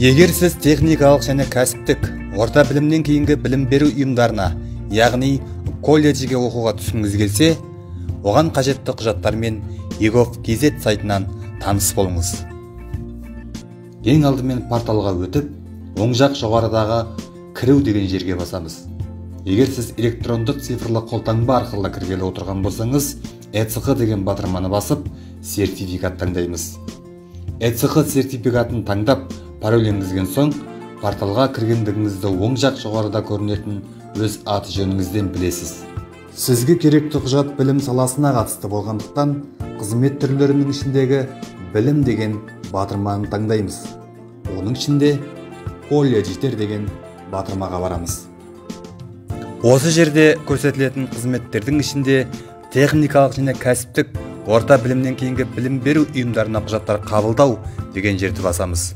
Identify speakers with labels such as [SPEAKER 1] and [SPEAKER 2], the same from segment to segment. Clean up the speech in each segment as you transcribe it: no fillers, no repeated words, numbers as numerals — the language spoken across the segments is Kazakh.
[SPEAKER 1] Егер сіз техникалық және кәсіптік орта білімнен кейінгі білім беру ұйымдарына, яғни колледжге оқуға түскіңіз келсе, оған қажетті құжаттармен egov.kz сайтынан таныс болыңыз. Ең алдымен порталға өтіп, оң жақ жоғарыдағы кіру деген жерге басамыз. Егер сіз электрондық цифрлы қолтаңба арқылы кіргелі отырған болсаңыз, ЭЦҚ деген батырманы басып, сертификат таңдаймыз. ЭЦҚ сертификатын таңдап, пароль енгізген соң, порталға кіргендігіңізді оң жақ жоғарыда көрінетін өз аты жөніңізден білесіз. Сізге керекті құжат білім саласына қатысты болғандықтан, қызмет түрлерінің ішіндегі білім деген батырманы таңдаймыз. Оның ішінде колледждер деген батырмаға барамыз. Осы жерде көрсетілетін қызметтердің ішінде техникалық және кәсіптік орта білімнен кейінгі білім беру ұйымдарына құжаттар қабылдау деген жерді басамыз.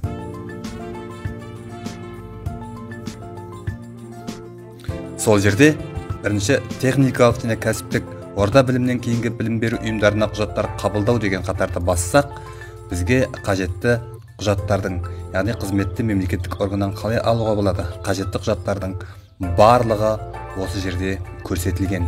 [SPEAKER 1] Сол жерде бірінші техникалық және кәсіптік орта білімнен кейінгі білім беру ұйымдарына құжаттар қабылдау деген қатарды бассақ, бізге қажетті құжаттардың, яғни қызметті мемлекеттік органнан қалай алуға болады, қажетті құжаттардың барлығы осы жерде көрсетілген.